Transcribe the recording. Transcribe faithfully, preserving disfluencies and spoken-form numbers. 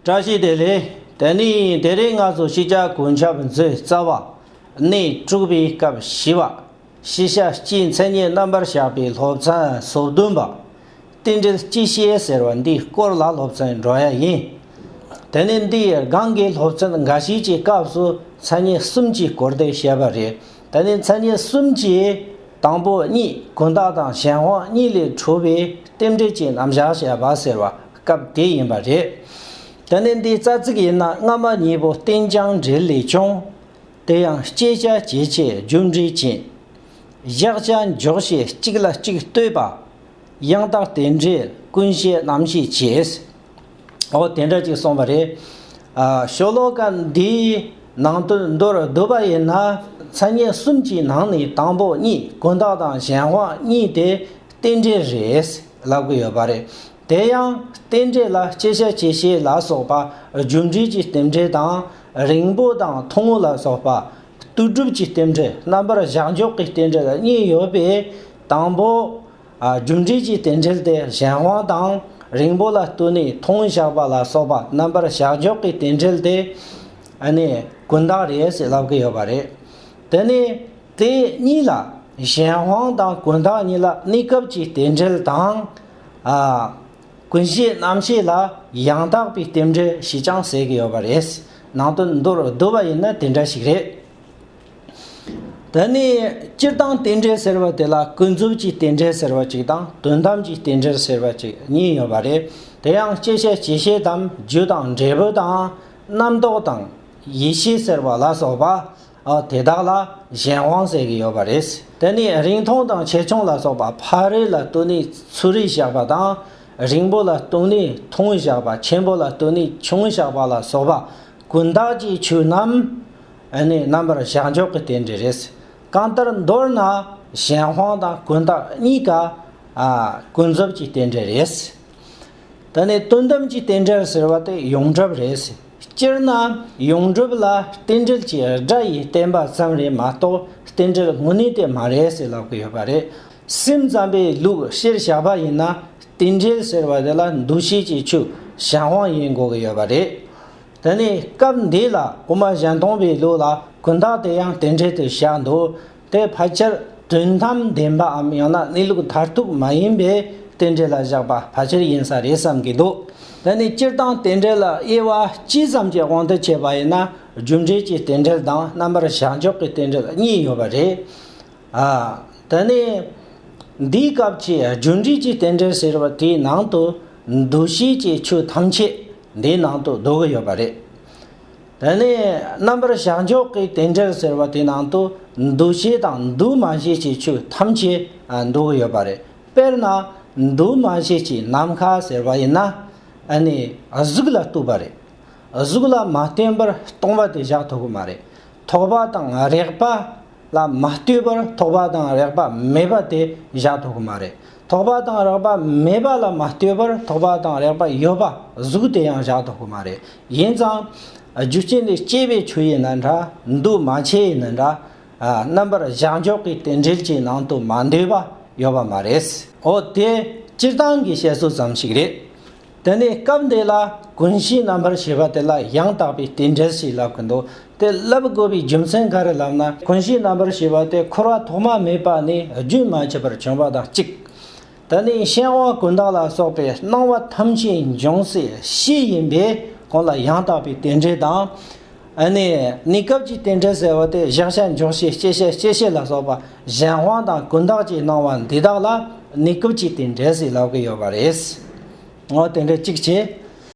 བཀྲ་ཤིས་བདེ་ལེགས། དེ་ནས་དེ་རིང་ང་ཚོ་ཤེས་བྱ་གོ་ཆ་མཛོད་རྩ་བ། གནས་དྲུག་པའི་སྐབས་བཞི་པ། ཤེས་བྱ་སྤྱིའི་མཚན་ཉིད་རྣམ་པར་བཞག་པའི་སློབ་ཚན་སོ་བདུན་པ། རྟེན་འབྲེལ་སྤྱི་བཤད་ཟེར་བ་འདིའི་སྐོར་ལ་སློབ་ཚན་འགྲོ་ཡ་ཡིན། དེ་ནས་འདིའི་སྒང་གི་སློབ་ཚན་འགའ་ཞིག་གི་སྐབས་སུ་མཚན་ཉིད་གསུམ་གྱི་སྐོར་དེ་བཤད་པ་རེད། དེ་ནས་མཚན་ཉིད་གསུམ་གྱི་དང་པོ་གཉིས་ཀུན་བརྟགས་དང་གཞན་དབང་གཉིས་ལས་གྲུབ་པའི་རྟེན་འབྲེལ་གྱི་རྣམ་གཞག་བཤད་པ་ཟེར་བ་སྐབས་དེ་ཡིན་པ་རེད། དེ་ནས་འདིའི་རྩ་ཚིག་ཡིན་ན། སྔ་མ་གཉིས་པོ་རྟེན་ཅིང་འབྲེལ་ལས་བྱུང་། དེ་ཡང་བསྐྱེད་བྱ་བྱེད་ཆེད་རྒྱུ་འབྲས་ཅན། བཞག་བྱ་འཇོག་བྱེད་གཅིག་ལ་གཅིག་ལྟོས་པ། ཡང་དག་རྟེན་འབྲེལ་ཀུན་བྱེད་རྣམ་བཤད་བྱེད། འོ་དེ་འདྲ་ཅིག་གསུངས་པ་རེད། ཨ། ཤོ་ལོ་ཀ་འདིའི་ནང་དོན་མདོར་བསྡུ་བ་ཡིན་ན། མཚན་ཉིད་གསུམ་གྱི་ནང་ནས་དང་པོ་གཉིས་ཀུན་བརྟགས་དང་གཞན་དབང་གཉིས་དེ་རྟེན་འབྲེལ་རེད་ལབ་ཀྱི་ཡོད་པ་རེད། དེ་ཡང་རྟེན་འབྲེལ་ལ་བསྐྱེད་བྱ་བྱེད་བྱེད་ལ་སོགས་པ་རྒྱུ་འབྲས་ཀྱི་རྟེན་འབྲེལ་དང་། རིང་པོ་དང་ཐུང་ངུ་ལ་སོགས་པ་ལྟོས་གྲུབ་ཀྱི་རྟེན་འབྲེལ། རྣམ་པར་གཞག་འཇོག་གི་རྟེན་འབྲེལ་གཉིས་ཡོད་པས། དང་པོ། ཨ། རྒྱུ་འབྲས་ཀྱི་རྟེན་འབྲེལ་དེ་གཞན་དབང་དང་། རིང་པོ་ལ་ལྟོས་ནས་ཐུང་ངུ་བཞག་པ་ལ་སོགས་པ་རྣམ་པར་གཞག་འཇོག་གི་རྟེན་འབྲེལ་དེ། ཨ་ནི་ཀུན་བརྟགས་རེད་ཟེར་ལབ་ཀྱི་ཡོད་པ་རེད། དེ་ནས་དེ་གཉིས་ལ། གཞན་དབང་དང་ཀུན་བརྟགས་གཉིས་ལ་གནས་སྐབས་ཀྱི་རྟེན་འབྲེལ་དང་། ཨ། ཀུན་བྱེད་རྣམ་བཤད་ལ་ཡང་དག་པའི་རྟེན་འབྲེལ་ཞེས་ཀྱང་ཟེར་གྱི་ཡོད་པ་རེད། ནང་དོན་མདོར་བསྡུ་བ་ཡིན་ན་དེ་འདྲ་ཞིག་རེད། དེ་ནས་སྤྱིར་བཏང་རྟེན་འབྲེལ་ཟེར་བ་དེ་ལ་ཀུན་རྫོབ་ཀྱི་རྟེན་འབྲེལ་ཟེར་བ་གཅིག་དང་དོན་དམ་གྱི་རྟེན་འབྲེལ་ཟེར་བ་གཅིག་གཉིས་ཡོད་པ་རེད། དེ་ཡང་བསྐྱེད་བྱ་བྱེད་བྱེད་དམ་རྒྱུ་དང་འབྲས་བུ་དང་རྣམ་རྟོག་དང་ཡིད་ཤེས་ཟེར་བ་ལ་སོགས་པ། ཨ། དེ་དག་ལ་གཞན་དབང་ཟེར་གྱི་ཡོད་པ་རེད། དེ་ནས་རིང་ཐུང་དང་ཆེ་ཆུང་ལ་སོགས་པ་ཕ་རོལ་ལ་ལྟོས་ནས་ཚུ་རོལ་བཞག་པ་དང་། རིང་པོ་ལ་ལྟོས་ནས་ཐུང་ངུ་བཞག་པ། ཆེན་པོ་ལ་ལྟོས་ནས་ཆུང་ངུ་བཞག་པ་ལ་སོགས་པ་ཀུན་བརྟགས་ཀྱི་ཆོས་རྣམས། ཨ་ནི་རྣམ་པར་གཞག་འཇོག་གི་རྟེན་འབྲེལ་རེད། གང་ལྟར་མདོར་ན་གཞན་དབང་དང་ཀུན་བརྟགས་གཉིས་ཀ། ཨ། ཀུན་རྫོབ་ཀྱི་རྟེན་འབྲེལ་རེད། དེ་ནས་དོན་དམ་གྱི་རྟེན་འབྲེལ་ཟེར་བ་དེ་ཡོངས་གྲུབ་རེད། སྤྱིར་ན་ཡོངས་གྲུབ་ལ་རྟེན་འབྲེལ་གྱི་སྒྲ་ཡི་བརྟེན་པ་ཙམ་རེད་མ་གཏོགས་རྟེན་འབྲེལ་དངོས་གནས་དེ་མ་རེད་ཟེར་ལབ་ཀྱི་ཡོད་པ་རེད། སེམས་ཙམ་པའི་ལུགས་སྤྱིར་བཞག་པ་ཡིན་ན། རྟེན་འབྲེལ་ཟེར་བ་དེ་ལ་འདུ་བྱེད་ཀྱི་ཆོས་གཞན་དབང་ཡིན་དགོས་ཀྱི་ཡོད་པ་རེད། དེ་ནས་སྐབས་འདི་ལ་དབུ་མ་གཞན་སྟོང་པའི་ལུགས་ལ་ཀུན་བརྟགས་དེ་ཡང་རྟེན་འབྲེལ་དུ་བཞག་འདུག་དེ་ཕལ་ཆེར་དོན་དམ་བདེན་པའམ་ཡང་ན་གནས་ལུགས་མཐར་ཐུག་མ་ཡིན་པའི་རྟེན་འབྲེལ་ལ་བཞག་པ་ཕལ་ཆེར་ཡིན་ས་རེད་བསམ་གྱི་འདུག་དེ་ནས་སྤྱིར་བཏང་རྟེན་འབྲེལ་ལ་དབྱེ་བ་སྤྱི་ཙམ་གྱི་དབང་དུ་བྱས་པ་ཡིན་ན། རྒྱུ་འབྲས་ཀྱི་རྟེན་འབྲེལ་དང་རྣམ་པར་གཞག་འཇོག་གི་རྟེན་འབྲེལ་གཉིས་ཡོད་པ་རེད། ཨ། དེ་ནས་འདིའི་སྐབས་ཀྱི་རྒྱུ་འབྲས་ཀྱི་རྟེན་འབྲེལ་ཟེར་བ་དེའི་ནང་དུ་འདུ་བྱེད་ཀྱི་ཆོས་ཐམས་ཅད་འདིའི་ནང་དུ་འདུ་གི་ཡོད་པ་རེད། དེ་ནས་རྣམ་པར་གཞག་འཇོག་གི་རྟེན་འབྲེལ་ཟེར་བ་དེའི་ནང་དུ་འདུ་བྱེད་དང་འདུ་མ་བྱེད་ཀྱི་ཆོས་ཐམས་ཅད། ཨ། འདུ་གི་ཡོད་པ་རེད། དཔེར་ན་འདུ་མ་བྱེད་ཀྱི་ནམ་མཁའ་ཟེར་བ་ཡིན་ན། ཨ་ནི་གཟུགས་ལ་ལྟོས་པ་རེད། གཟུགས་ལ་མ་ལྟོས་པར་སྟོང་པ་དེ་བཞག་ཐུབ་ཀྱི་མ་རེད། ཐོགས་པ་དང་རེག་པ་ལ་མ་ལྟོས་པར་ཐོགས་པ་དང་རེག་པ་མེད་པ་དེ་བཞག་ཐུབ་ཀྱི་མ་རེད། ཐོགས་པ་དང་རེག་པ་མེད་པ་ལ་མ་ལྟོས་པར་ཐོགས་པ་དང་རེག་པ་ཡོད་པ་གཟུགས་དེ་ཡང་བཞག་ཐུབ་ཀྱི་མ་རེད། ཡིན་ཙང་རྒྱུ་རྐྱེན་ལས་སྐྱེས་པའི་ཆོས་ཡིན་ན་འདྲ། འདུ་མ་བྱས་ཡིན་ན་འདྲ། ཨ། རྣམ་པར་གཞག་འཇོག་གི་རྟེན་འབྲེལ་གྱི་ནང་དུ་མ་འདུས་པ་ཡོད་པ་མ་རེད། འོ་དེ་སྤྱིར་བཏང་གི་བཤད་སྲོལ་ཙམ་ཞིག་རེད། དེ་ནས་སྐབས་འདི་ལ་ཀུན་གཞི་རྣམ་པར་ཤེས་པ་དེ་ལ་ཡང་དག་པའི་རྟེན་འབྲེལ་ཞེས་ལབ་ཀྱི་འདུག་དེ་ལབ་དགོས་པའི་རྒྱུ་མཚན་ག་རེ་ལབ་ན། ཀུན་གཞི་རྣམ་པར་ཤེས་པ་དེ་འཁོར་བ་ཐོག་མ་མེད་པ་ནས་རྒྱུན་མ་ཆད་པར་བྱུང་བ་དང་གཅིག་དེ་ནས་སྤྱན་དབང་ཀུན་བརྟགས་ལ་སོགས་པའི་སྣང་བ་ཐམས་ཅད་འབྱུང་སའི་གཞི་ཡིན་པས་ཁོང་ལ་ཡང་དག་པའི་རྟེན་འབྲེལ་དང་། ཨ་ནི་གནས་སྐབས་ཀྱི་རྟེན་འབྲེལ་ཟེར་བ་དེ་བཞག་བྱ་འཇོག་བྱེད་བསྐྱེད་བྱ་བྱེད་བྱེད་ལ་སོགས་པ་གཞན་དབང་དང་ཀུན་བརྟགས་ཀྱི་སྣང་བ་འདི་དག་ལ་གནས་སྐབས་ཀྱི་རྟེན་འབྲེལ་ཟེར་ལབ་ཀྱི་ཡོད་པ་རེད། འོ་དེ་འདྲ་གཅིག་བྱས།